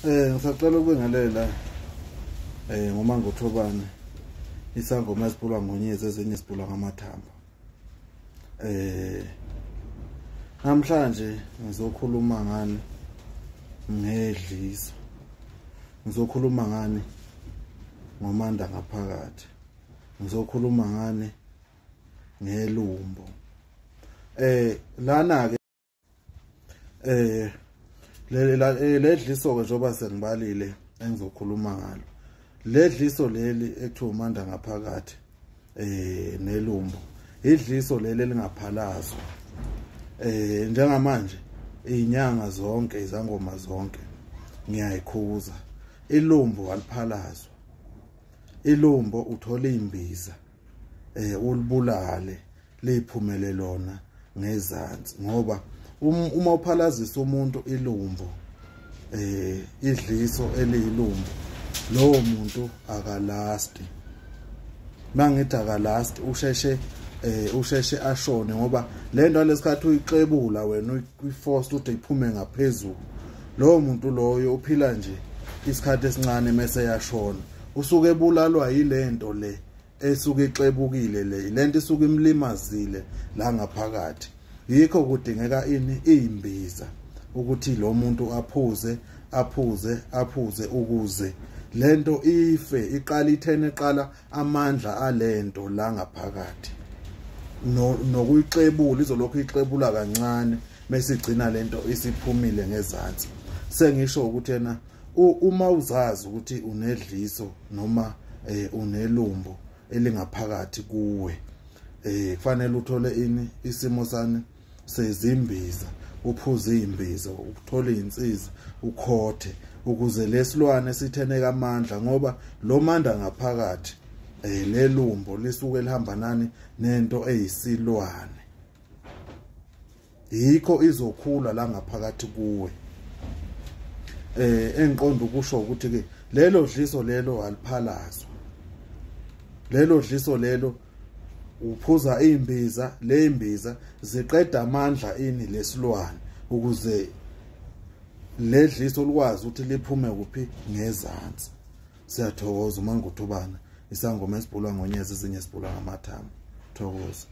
Ngisacela ukubingelela ngoMangothobane, isangoma esibhulwa ngonyezi, ezinye sibhulwa ngamathambo. Namhlanje ngizokhuluma ngani ngedliso, ngizokhuluma ngani ngomanda ngaphakathi, ngizokhuluma ngani ngelumbo. Lana ke ledliso ke njengoba sengibalile engizokhuluma ngalo, ledliso leli ekuthiwa umanda ngaphakathi nelumbo, idliso leli elingaphalazwa. Njengamanje izinyanga zonke, izangoma zonke ngiyayikhuza, ilumbo aliphalazwa. Ilumbo uthola imbiza ulibulale liphumele lona ngezansi, ngoba uma uphalazisa umuntu ilumbo, idliso eliyilumbo, lowo muntu akalasti. Mangithi akalasti, usheshe ashone, ngoba le nto lesikhathi uyixebula wena uyiforce ukuthi iphume ngaphezulu, lowo muntu loyo uphila nje isikhathi esincane mase yashona. Usuke ebulalwa yilento le esuke ixebukile, le lento isuke imlimazile la ngaphakathi. Yikho kudingeka ini imbiza ukuthi lo muntu aphuze aphuze aphuze ukuze lento ife, iqala ithene, eqala amandla alento la ngaphakathi, nokuyixebula izolokhu ixebula kancane bese igcina lento isiphumile ngezansi. Sengisho ukuthi yena uma uzazi ukuthi unedliso noma unelumbo elingaphakathi kuwe, kufanele uthole ini isimo sani sezimbiza, uphuze imbiza, uthole insiza, ukhothe, ukuze lesilwane sitheneka amandla, ngoba lo manda ngaphakathi lelumbo lisuke lihamba nani nento eyisilwane, yikho izokhula la ngaphakathi kuwe. Engiqonda ukusho ukuthi ke lelo dliso lelo aliphalazwa, lelo dliso lelo uphuza imbiza, le imbiza ziqeda amandla ini lesilwane ukuze ledliso likwazi ukuthi liphume kuphi ngezansi. Siyathokoza uMangothobana, isangoma esibhulwa ngonyezi, ezinye sibhulwa ngamathambo. Thokoza.